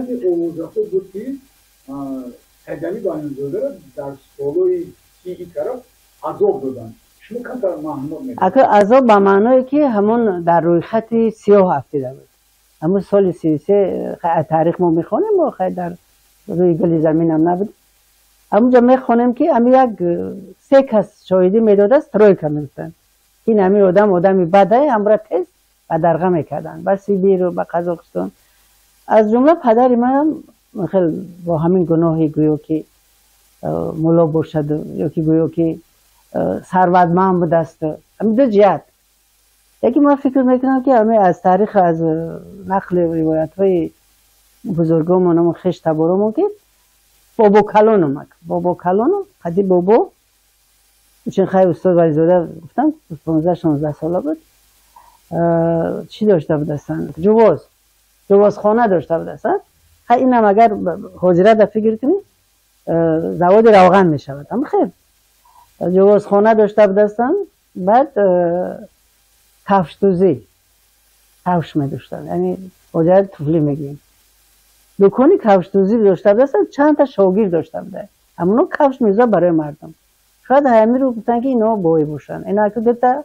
Баъзе овозаҳо буд, ки Саидалӣ Баҳромзодаро дар солҳои 30-и тараф азоб доданд. Шумо камтар маълумот медиҳед? Ака, азоб ба маъное, ки ҳамон дар рӯйхати сиёҳ афтида буд. Ҳамон соли 33 таърих мо мехонем, мо хай дар рӯи гули заминам набудем. Ҳамунҷо мехонем, ки ҳами як се кас шоҳидӣ медодааст, тройка мегуфтанд. Ин ҳамин одам одами бадае, ҳамра тез ба дарға мекарданд, ба Сибиру ба Қазоқистон. Аз ҷумла падари манам хел бо ҳамин гуноҳи, гӯё ки мулло бошад ё ки гӯё ки сарватманд будааст. Ҳамин ду ҷиҳат. Яке ман фикр мекунам, ки ҳамин аз таърих, аз нақли ривоятҳои бузургомон, ҳамон хеш таборомон, ки бобо калонум, бобо калонум қади бобо чун хай устод Вализода гуфтам, 15-16 сола буд, чӣ дошта будастанд, ҷувозхона дошта будастанд. Хай, инам агар ҳозира да фикр кунӣ, заводи равған мешавад. Ама хел ҷувозхона дошта будастанд. Баъд кафшдӯзӣ, кафш медоштанд, яъне ҳозира туфлӣ мегӯем. Дукони кафшдӯзӣ дошта будастанд, чандта шогирд дошта буда, ҳамоно кафш мезад барои мардум. Шояд ҳамиро гуфтанд, ки ино бой бошанд. Ина дута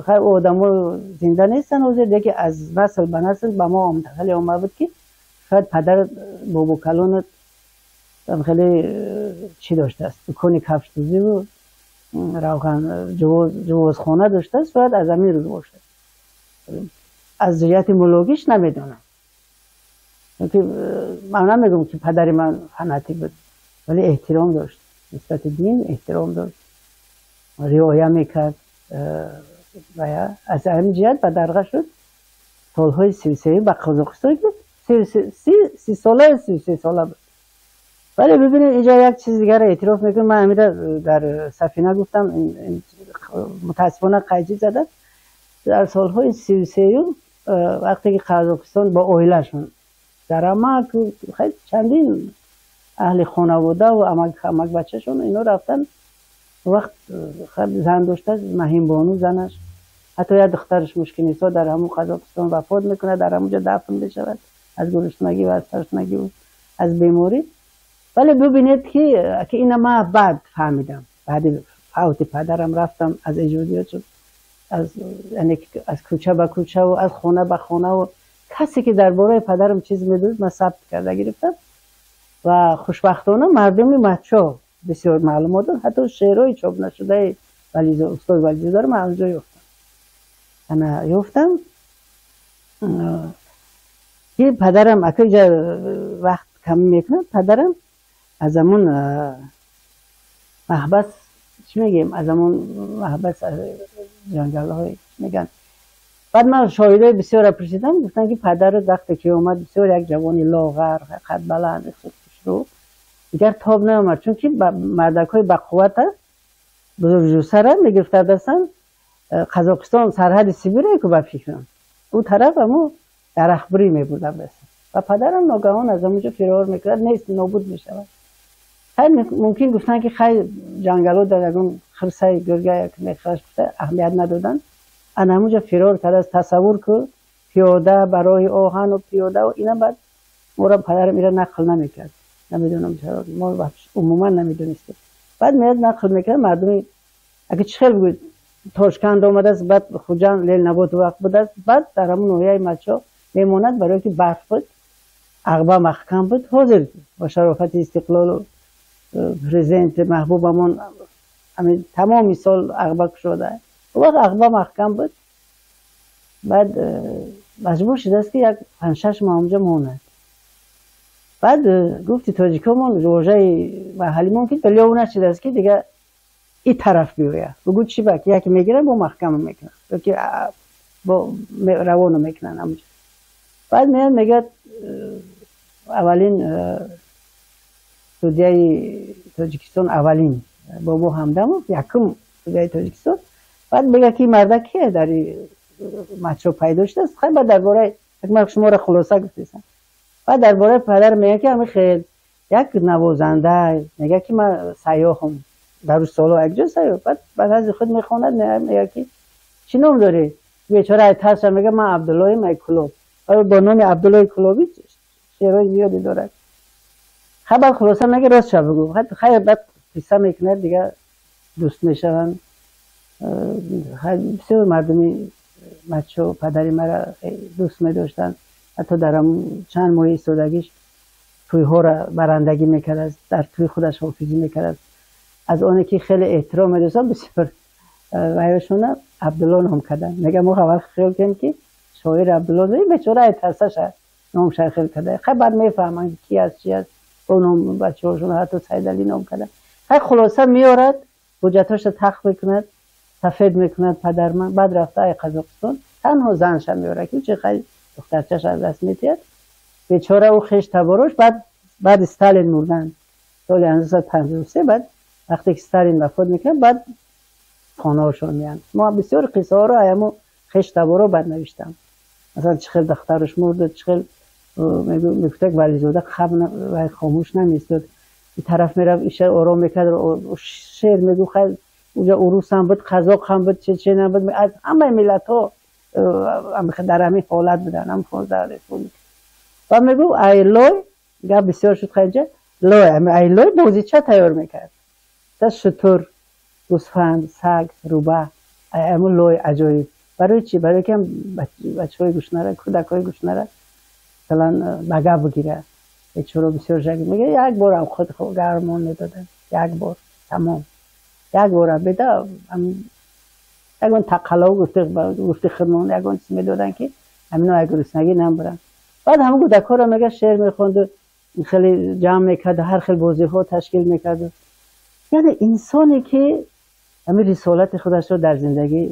хай одамо зинда нестанд ҳозир, яке аз насл ба насл ба мо хеле омада буд, ки шояд падар бобокалонат хеле чӣ доштааст, дукони кафшдӯзиву равған, ҷувозхона доштааст, шояд аз ҳамин рӯз бошад. Аз ҷиҳати муллогиш намедонам, чунки ман намегӯм, ки падари ман фанатик буд, вале эҳтиром дошт нисбати дин, эҳтиром дошт, риоя мекард. Ва аз ҳамин ҷиҳат ба дарға шуд солҳои 33 ба Қазоқистон, 30 сола, 33 сола буд. Вале бибинед, инҷо як чиз дигарро эътироф мекунам. Ман ҳамира дар сафина гуфтам, мутаассифона қайчӣ задам. Дар солҳои 33-юм, вақте ки Қазоқистон бо оилашон дар амак, чандин аҳли хонаводаву амакбачашон ино рафтан, вақт зан дошта, Маҳимбону занаш, ҳатто як духтараш Мушкинисо дар ҳамун Қазоқистон вафот мекунад, дар ҳамунҷо дафн мешавад аз гуруснагӣ ва аз ташнагӣ, аз беморӣ. Вале бибинед, ки ина ман баъд фаҳмидам, баъди фавти падарам рафтам аз эҷодиёт шуд, аз кӯча ба кӯчаву аз хона ба хонаву касе ки дар бораи падарам чиз медонист, ман сабт карда гирифтам. Ва хушбахтона мардуми Матчо бисёр маълумот дод. Ҳатто шеърҳои чоп нашудаи устод Вализодаро ман аз ҷо ёфтам. Ана ёфтам, ки падарам, ака, инҷа вақт кам мекунад, падарам аз ҳамун маҳбас, чӣ мегӯем, аз ҳамун маҳбас, ҷангалҳои чӣ мегӯянд. Баъд ман шоҳидои бисёрро пурсидам, гуфтанд, ки падарат вақте ки омад, бисёр як ҷавони лоғар, қадбаланд, хушрӯ, дигар тоб наомад, чунки мардакҳои бақуввата, бузургҷусара мегирифтардастанд. Қазоқистон сарҳади Сибире ку, ба фикрам, ӯ тараф ҳаму дарахтбурӣ мебурдабдастанд. Ва падарам ногаҳон аз ҳамунҷо фирор мекунад, нест, нобуд мешавад. Хай, мумкин гуфтанд, ки хай, ҷангало дар ягон хирсаи гурга мехӯраш гуфта, аҳамият надоданд. Ана ҳамунҷо фирор кардааст. Тасаввур ку, пиёда ба роҳи оҳану пиёда. Ина баъд моро падарам ира нақл намекард, намедонам чаро, мо умуман намедонистем. Баъд меяд, нақл мекард мардуми, ака, чӣ хел бигӯед, Тошканд омадааст, баъд Хуҷанд, Ленинобод вақт будааст, баъд дар ҳамун ноҳияи Мачо мемонад, барое ки барф буд, ағба маҳкам буд. Ҳозир бо шарофати истиқлолу президенти маҳбубамон тамоми сол ағба кушода, вақт ағба маҳкам буд. Баъд маҷбур шудааст, ки як 5-6 моҳ онҷо монад. Баъд гуфти тоҷикомон, вожаи маҳаллимон, ки дилёв нашудааст, ки дигар и тараф биёяд. Бугӯ чӣ ба ки яке мегиранд, бо маҳкама мекунанд ёки бо равона мекунанд ҳамонҷо. Баъд меяд, мегӯяд, аввалин судяи Тоҷикистон, аввалин Бобо Ҳамдамов, якум судяи Тоҷикистон. Баъд мегӯяд, ки марда кие дар Мачо пайдо шудааст. Хай, баъд дар бораи, ман шуморо хулоса гуфтесам, баъд дар бораи падар мегӯяд, ки ҳами хел як навозанда, мегӯяд, ки ман сайёҳам дар рӯз солҳо якҷо сайёҳ. Баъд ба назди худ мехонад, мегӯяд, ки чӣ ном дорӣ? Бечора тарса, мегӯяд, ман Абдуллои Майкулоб. Бо номи Абдуллои Кулобӣ Шеърҳои зиёде дорад. Хабар хулоса мега, рост ша бигӯ. Хайр, баъд қисса мекунад, дига дӯст мешаванд. Бисёр мардуми Мачо падари мара дӯст медоштанд. Ҳатто дар чанд моҳи истодагиш тӯйҳоро барандагӣ мекард, дар тӯи худаш ҳофизӣ мекард. Аз оне ки хеле эҳтиром медоштанд, бисёр вайшона Абдулло ном карданд. Мега, мо аввал хиёл кардем, ки шоир Абдулло бечора ай тарсаша номша хел карда. Хай, баъд мефаҳманд, ки аст, чи аст, бо ном бачаҳошон ҳатто Сайдалӣ ном карда. Хай, хулоса, меорад, ҳуҷҷатҳоша тахт мекунад, сафед мекунад падарман. Баъд рафта ай Қазоқистон танҳо занша меорад, ки чи хай духтарчаш аз даст метиҳад бечора. Ӯ хеш таборош баъди Сталин мурдан, соли 1953. Баъд вақте ки Сталин вафот мекунад, баъд хонаҳошон меянд. Мо бисёр қиссаҳоро аямо хеш таборо баъд навиштам. Масалан, чӣ хел духтараш мурд, чӣ хел мегуфтак, Вализода қаб хомӯш намеистод, ин тараф мерафт, иша ором мекард, шеър мегуфт. Хай, уҷа урусам буд, қазоқам буд, чеченам буд, аз ҳамаи миллатҳо дар ҳамин ҳолат буданд, ҳам 15 республика. Ва мегуфт, ай лой гап бисёр шуд. Хайҷа лой, ай лой бозича тайёр мекард: шутур, гӯсфанд, саг, рӯба, ҳамун лой аҷоиб. Барои чӣ? Барои ки бачаҳои гушнара, кӯдакҳои гушнара, масалан, ба гап бигира. Бечоро бисёр шак мега, як борам худ гармон медоданд, як бор, тамом, як бора беда ягон тақалло гуфти худмон, ягон чиз медоданд, ки ҳамино як гуруснагӣ набуранд. Баъд ҳамун кӯдакҳоро, мега, шеър мехонду, хеле ҷамъ мекард, ҳар хел бозиҳо ташкил мекард. Яъне инсоне ки ҳамин рисолати худашро дар зиндагӣ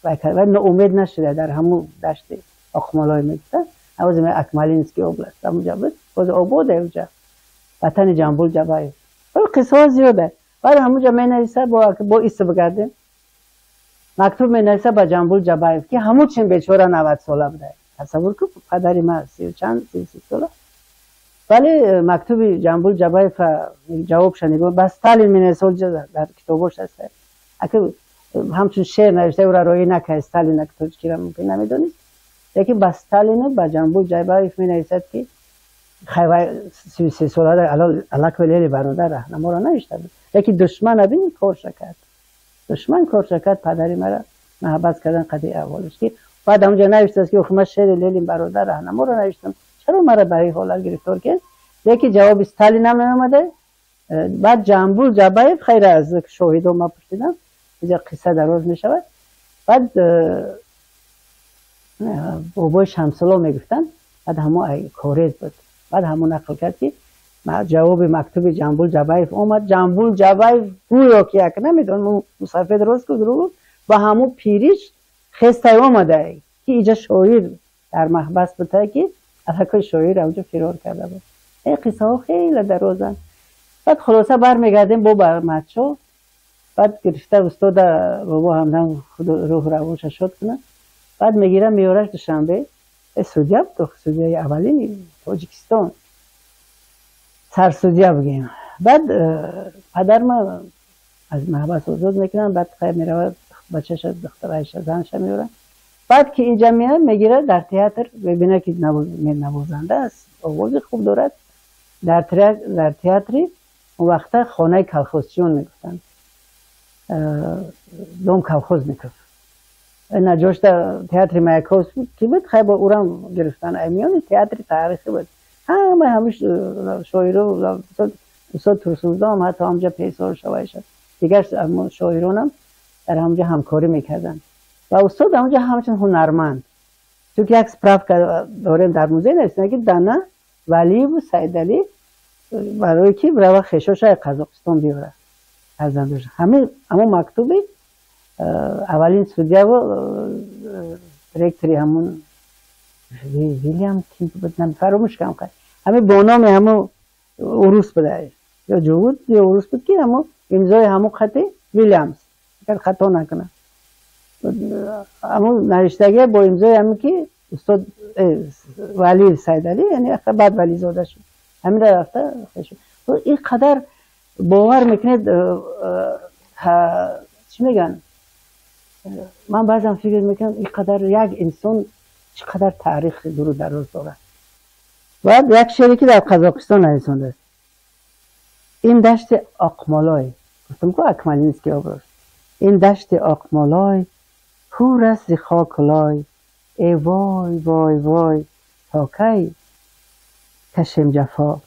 ва ноумед нашуда, дар ҳамун дашти Оқмолой мегуфтанд, ҳавози Акмолинский область, ҳамунҷа буд, боз ободе уҷа, ватани Ҷамбул Ҷабаев. Қиссаҳо зиёда. Баъд ҳамунҷа менависа, бо ист бигардем, мактуб менависа ба Ҷамбул Ҷабаев, ки ҳамун чин бечора 90 сола буда. Тасаввур кун, падари ма сию чанд, 33 сола. Вале мактуби Ҷамбул Ҷабаев ҷавобша нигоҳ, ба Сталин менависа, дар китобош аст, аки ҳамчун шеър навишта, ӯра роӣ накард Сталин, аки тоҷикиро мумкин намедонист, лекин ба Сталину ба Ҷамбул Ҷабаев менависад, ки хайвай 33 сола аллакай Лели бародар раҳнаморо навишта буд, лекин душман бини корша кард, душман корша кард, падари мара маҳбас кардан. Қади аҳволиш ки баъд ҳамунҷа навиштааст, ки ман шеъри Ленин бародар раҳнаморо навиштам, чаро мара ба ин ҳолат гирифтор кард? Лекин ҷавоби Сталин ҳам наомада. Баъд Ҷамбул Ҷабаев, хайр, аз шоҳидо ма пурсидам, инҷа қисса дароз мешавад. Баъд бобои Шамсулло мегуфтанд, баъд ҳамо корез буд, баъд ҳамон нақл кард, ки ҷавоби мактуби Ҷамбул Ҷабаев омад. Ҷамбул Ҷабаев гӯё ки як намедонам, мусафед рост гуфт, дурӯғ гуфт, ба ҳамун пириш хестай омада, ки иҷа шоир дар маҳбас буда, ки аллакай шоир авҷо фирор карда буд. Ин қиссаҳо хеле дарозанд. Баъд хулоса, бармегардем бо ба Мачо. Баъд гирифта устода бобо Ҳамдам, рӯҳу равонша шод кунад, баъд мегира, меораш Душанбе. Судья буд, судьяи аввалини Тоҷикистон, сарсудья бигем. Баъд падарма аз маҳбас озод мекунанд. Баъд хайр, меравад, бачаша, духтараша, занша меорад. Баъд ки инҷа меяд, мегирад, дар театр мебинад, ки навозанда аст, овози хуб дорад. Дар театри он вақта хонаи колхозчиён мегуфтанд, Дом колхозников, наҷошта театри Маяковский буд. Хай, бо урам гирифтан, миёни театри таърихӣ буд. Ҳама ҳамиш шоиро, устод Турсунзоам ҳатто ҳамҷа пьесаҳо шавайша, дигар шоиронам дар ҳамҷа ҳамкорӣ мекарданд. Ва устод ҳамҷа ҳамчун ҳунарманд, чунки як справка дорем, дар музей нависанд, ки дана Валиеву Саидалӣ барои ки рава хешоша Қазоқистон биёрад, фарзандоша. Ҳамин ҳамон мактуби аввалин судьяву директори ҳамун Вилям буд, фаромӯш кардам, ҳамин бо номи ҳамун урус буда, ё ҷуҳуд, ё урус буд, ки ҳамун имзои ҳамун хати Вилямс, агар хато накунам, ҳамун навиштагия бо имзои ҳамин, ки устод Валиев Сайдалӣ, яъне баъд Вализода шуд, ҳаминра рафта. Ин қадар бовар мекунед, чӣ мегӯянд, ман баъзан фикр мекунам, ин қадар як инсон чӣ қадар таърихи дуру дароз дорад. Баъд як шеъре ки дар Қазоқистон нависондааст. Ин дашти Оқмолой, гуфтам ку Акмалинский область. Ин дашти Оқмолой пур аст зи хоку лой. Э вой вой вой, то кай кашем ҷафо.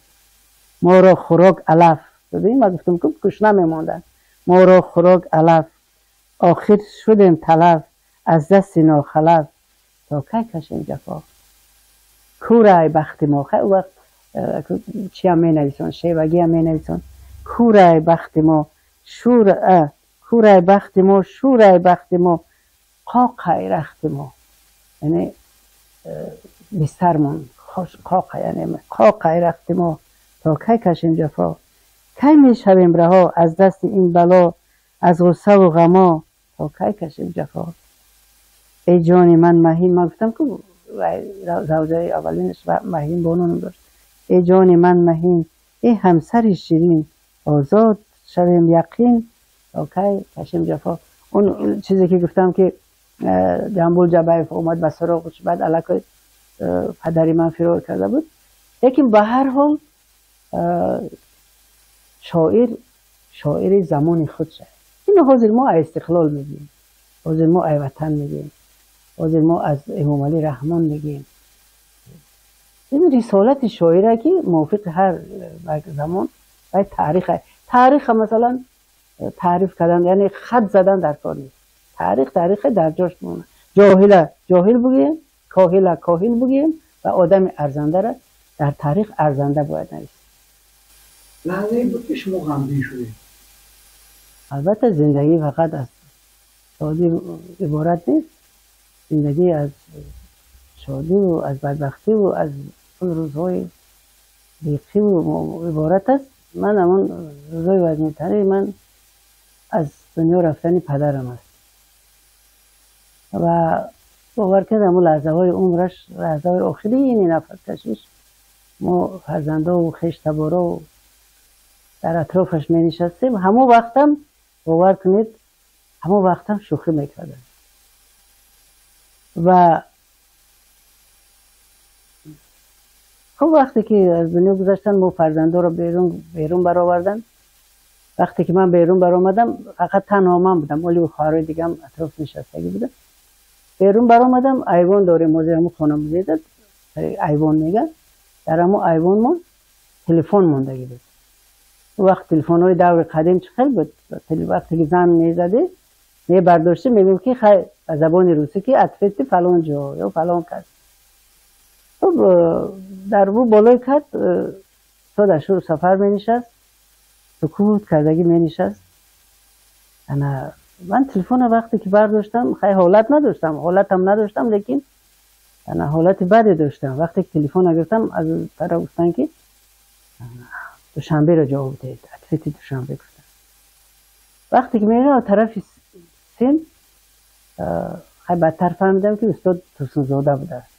Моро хӯрок алаф. Бибин, ман гуфтам ку гушна мемонданд. Моро хӯрок алаф, охир шудем талаф аз дасти нохалаф, то кай кашем ҷафо. Курай бахти мо, хай у вақт чиам менависон, шевагиам менависон. Курай бахти мо, шур, курай бахти мо, шурай бахти мо, қоқай рахти мо. Яъне бистармон қоқа, яъне қоқай рахти мо, то кай кашем ҷафо. Кай мешавем раҳо аз дасти ин бало, аз ғуссаву ғамо, то кай кашем ҷафо. Эй ҷони ман маҳин, ман гуфтам ку завҷаи аввалинаш маҳин бону дошт. Эй ҷони ман маҳин, эй ҳамсари ширин, озод шавем яқин, то кай кашем ҷафо. Он чизе ки гуфтам ки Ҷамбул Ҷабаев омад ба суроғаш, баъд аллакай падари ман фирор карда буд. Лекин ба ҳар ҳол шоир шоири замони худ шуд. Ино ҳозир мо аз истиқлол мегӯем, ҳозир мо аз ватан мегӯем, ҳозир мо аз Эмомалӣ Раҳмон мегӯем. Ин рисолати шоира ки мувофиқи ҳар замон ва таърих, таъриха масалан таъриф кардан, яъне хат задан дар кор нест. Таърих таърихе дар ҷош мемонад. Ҷоҳила ҷоҳил бигӯем, коҳила коҳил бигӯем ва одами арзандара дар таърих арзанда бояд нависем. Лаҳзае буд ки шумо ғамгин шудед? Албатта зиндагӣ фақат аз шодӣ иборат нест. Зиндагӣ аз шодиву аз бадбахтиву аз он рӯзҳои диқиву иборат аст. Ман ҳамон рӯзҳои вазнинтари ман аз дунё рафтани падарам аст. Ва бовар кунед, ҳамон лаҳзаҳои умраш, лаҳзаҳои охирини нафаскашиш, мо фарзандову хештаборову дар атрофаш менишастем. Ҳамон вақтам бовар кунед, ҳамон вақтам шӯхӣ мекардам. Ва хуб вақте ки аз дунё гузаштан, мо фарзандоро берун баровардан. Вақте ки ман берун баромадам, фақат танҳо ман будам, оли хоҳарои дигаам атроф нишастагӣ будам. Берун баромадам, айвон дорем, ҳозир ҳамон хона музейда айвон мегӯянд. Дар ҳамон айвон мо телефон мондагӣ буд. Он вақт телефонҳои даври қадим чӣ хел буд? Вақте ки занг мезадӣ, мебардоштӣ, мегӯем ки хай ба забони русӣ ки ответи фалон ҷо ё фалон кас. Хуб, дар ӯ болои кат устод Ашур Сафар менишаст, сукут кардагӣ менишаст. Ана ман телефона вақте ки бардоштам, хай ҳолат надоштам, ҳолатам надоштам, лекин ана ҳолати баде доштам. Вақте ки телефона гирифтам, аз тараф гуфтанд ки Душанберо ҷавоб диҳед, ответи Душанбе гуфтанд. Вақте ки меравам тарафи син, хай бадтар фаҳмидам ки устод Турсунзода будааст.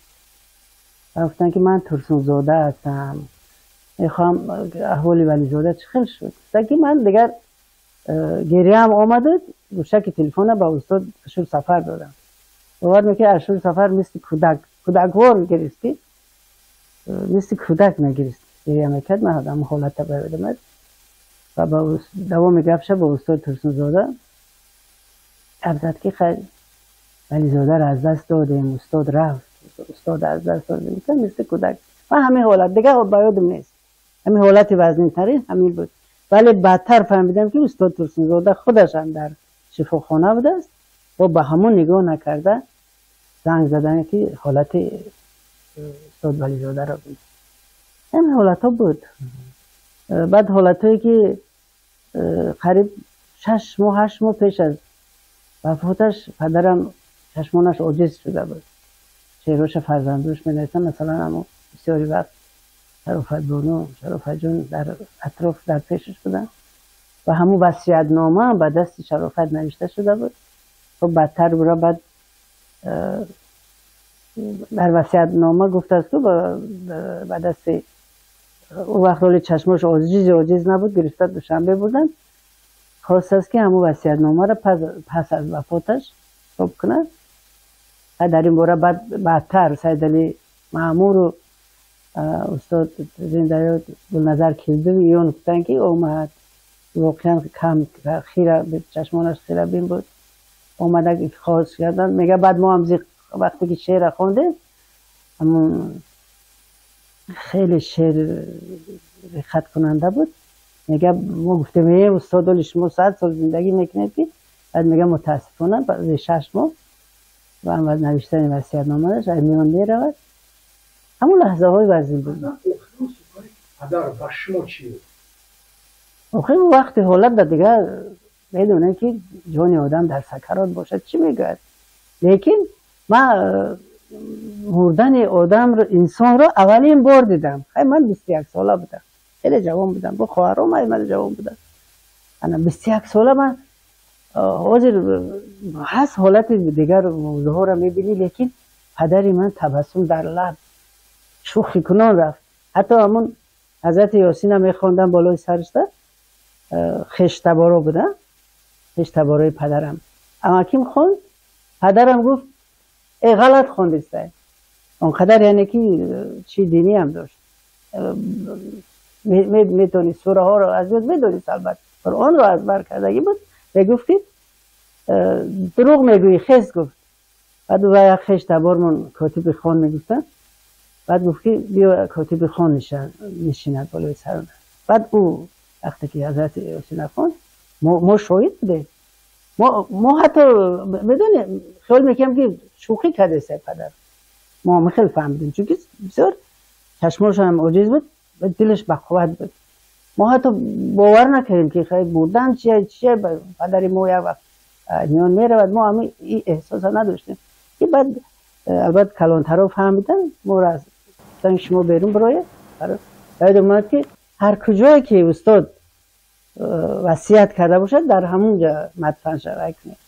Гуфтанд ки ман Турсунзода ҳастам, мехоҳам аҳволи Вализода чӣ хел шуд. Гуфтанд ки ман дигар гиряам омаду гӯшаки телефона ба устод Ашур Сафар додам. Бовар мекунед, Ашур Сафар мисли кӯдак, кӯдаквор гирист, ки мисли кӯдак мегирист, гиря мекард. Ман ҳамон ҳолата ба ёдам аст. Ва ба давоми гапша бо устод Турсунзода гап зад ки хай Вализодаро аз даст додем, устод рафт, устод аз даст додем, мисли кӯдак. Ман ҳамин ҳолат дигар ба ёдам нест. Ҳамин ҳолати вазнинтарин ҳамин буд. Вале баъдтар фаҳмидам ки устод Турсунзода худаш ҳам дар шифохона будааст ва ба ҳамон нигоҳ накарда занг задан ки ҳолати устод Вализодаро бинад. Ҳамин ҳолатҳо буд. Баъд ҳолатҳое ки қариб 6 моҳ, 8 моҳ пеш аз вафоташ падарам чашмонаш оҷиз шуда буд. Шеъроша фарзандош менависанд, масалан ҳамон бисёри вақт Шарофат бону, Шарофатҷон дар атроф дар пешаш буданд ва ҳамон васиятнома ба дасти Шарофат навишта шуда буд. Хуб бадтар бура баъд дар васиятнома гуфтааст ку ба дасти ӯ вақт ҳоли чашмош оҷиз набуд, гирифта Душанбе бурданд. Хостааст ки ҳамон васиятномаро пас аз вафоташ чоп кунад. Дар ин бора баъдтар Сайдалӣ Маъмуру Устод зиндаёд Гулназар Килдиев иён гуфтанд, ки омад, воқеан кам хира, чашмонаш хирабин буд, омада хос карданд. Мега, баъд мо ҳам вақте ки шеъра хондем, ҳамун хеле шеър диққаткунанда буд. Мега, мо гуфтем: «Э, устод, оли шумо 100 сол зиндагӣ мекунед», ки баъд мега, мутаассифона, баъди 6 моҳ ва навиштани васиятномааш аз миён меравад. Ҳамун лаҳзаҳои вазин буд. Падар ба шумо чӣ? Охир вақти ҳолат да дигар медонем, ки ҷони одам дар сакарот бошад, чӣ мегӯяд. Лекин ман мурдани одамро, инсонро аввалин бор дидам. Хай, ман 21 сола будам, хеле ҷавон будам, бо хоҳаром ман ҷавон будам, ана 21 сола. Ман ҳозир ҳаст ҳолати дигар мавзӯъҳоро мебинӣ, лекин падари ман табассум дар лаб, шӯхӣ кунон рафт. Ҳатто ҳамун ҳазрати Ёсина мехондам болои сарашда. Хештаборо будам, хештаборои падарам. Амаким хонд, падарам гуфт: «Э, ғалат хондистай». Он қадар, яъне ки чи диниам дошт, метонист сураҳоро аз ёд медонист, албатта Қуръонро аз бар кардагӣ буд. Мегуфт, ки дурӯғ мегӯӣ, хес, гуфт. Баъд ва як хеш табормон котиби хон мегуфтанд. Баъд гуфт, ки биё, котиби хон нишинад болои сар. Баъд ӯ вақте ки ҳазрати Ёсина хонд, мо шоҳид будем. Мо ҳатто медонем, хиёл мекунем, ки шӯхӣ кардеса падар. Мо хеле фаҳмидем, чунки бисёр чашмошам оҷиз буд, дилаш бақувват буд. Мо ҳатто бовар накардем, ки мурдан чия, чия, падари мо як вақт миён меравад. Мо ҳами эҳсоса надоштем, ки баъд албатта калонтаро фаҳмидан, моро гуфтан, шумо берун бироед. Ёд омад, ки ҳар куҷое ки устод васият карда бошад, дар ҳамун ҷа мадфан шавай кунед,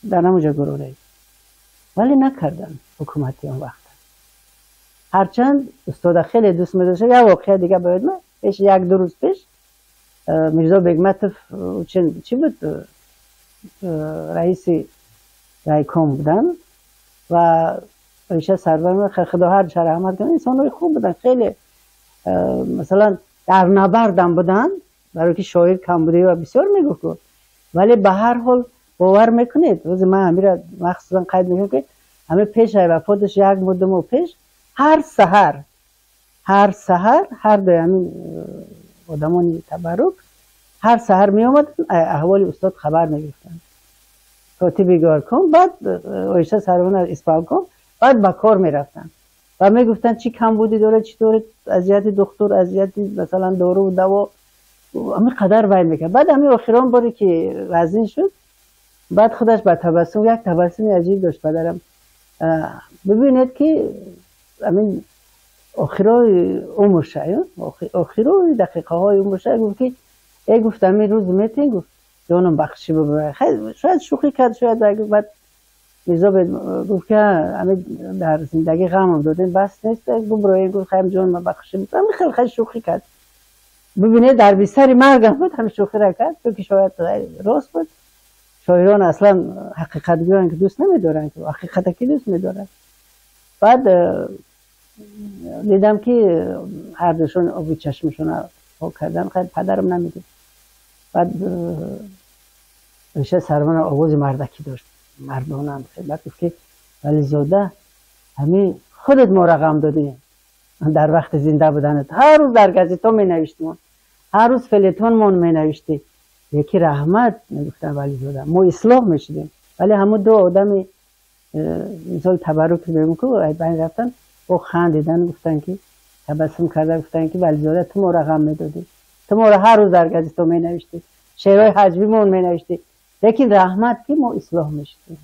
дар ҳамун ҷо гуроред. Вале накарданд ҳукумати он вақт, ҳарчанд устода хеле дӯст медошт. Як воқеа дига ба ёд пеш, як ду рӯз пеш Мирзо Бегматов чӣ буд, раиси райком буданд ва Оиша Сарвар, худо ҳар раҳмат кунад, инсонҳои хуб буданд хеле. Масалан, дар набардам буданд, барои ки шоир камбудӣ ва бисёр мегуфт. Вале ба ҳар ҳол, бовар мекунед, рӯзи ман ҳамира махсусан қайд мекунам, ки ҳаме пеш ай вафоташ як моҳ, 2 моҳ пеш, ҳар саҳар, ҳар саҳар, ҳар дуи ҳамин одамони табаррук ҳар саҳар меомаданд, аҳволи устод хабар мегирифтанд. Котиби горком, баъд Оиша Сарвон аз исполком, баъд ба кор мерафтанд ва мегуфтанд, чӣ камбудӣ дорад, чӣ дорад, аз ҷиҳати духтур, аз ҷиҳати масалан дору даво, ҳамин қадар вай мекард. Баъд ҳамин охирон боре ки вазнин шуд, баъд худаш ба табассум, як табассуми аҷиб дошт падарам. Бибинед, ки ҳамин охирои умрша, охирои дақиқаҳои умрша гуфт, ки э, гуфт, ҳамин рӯз метин, гуфт, ҷонам бахшӣ бибарад. Шояд шӯхӣ кард, шояд. Баъд Мирзо гуфт, ки ҳамин дар зиндагӣ ғамам додем, бас нест, буброем, гуфт, хаем ҷонам бахшӣ. Ҳамин хел хеле шӯхӣ кард. Бибинед, дар бистари маргам буд, ҳамин шӯхиро кард, чунки шояд рост буд. Шоирон аслан ҳақиқатгӯянд, ки дӯст намедоранд, ҳақиқата ки дӯст медоранд. Баъд дидам, ки ҳардушон оби чашмашона пок кардан. Падарам намедид. Баъд Оиша Сарвана овози мардакӣ дошт, мардонам. Баъд гуфт, ки Вализода, ҳамин худат моро ғам додӣ дар вақти зинда буданат. Ҳар рӯз дар газетҳо менавиштимон, ҳар рӯз фелетонмон менавиштӣ. Яки раҳмат мегуфтам, Вализода, мо ислоҳ мешудем. Вале ҳамун ду одами мисол табаррук мегӯм, ку байн рафтан, бо хандидан гуфтанд, ки табассум карда гуфтанд, ки Вализода, ту моро ғам медодӣ, ту моро ҳар рӯз дар газетҳо менавиштӣ, шеърҳои ҳаҷвимон менавиштӣ, лекин раҳмат, ки мо ислоҳ мешудем.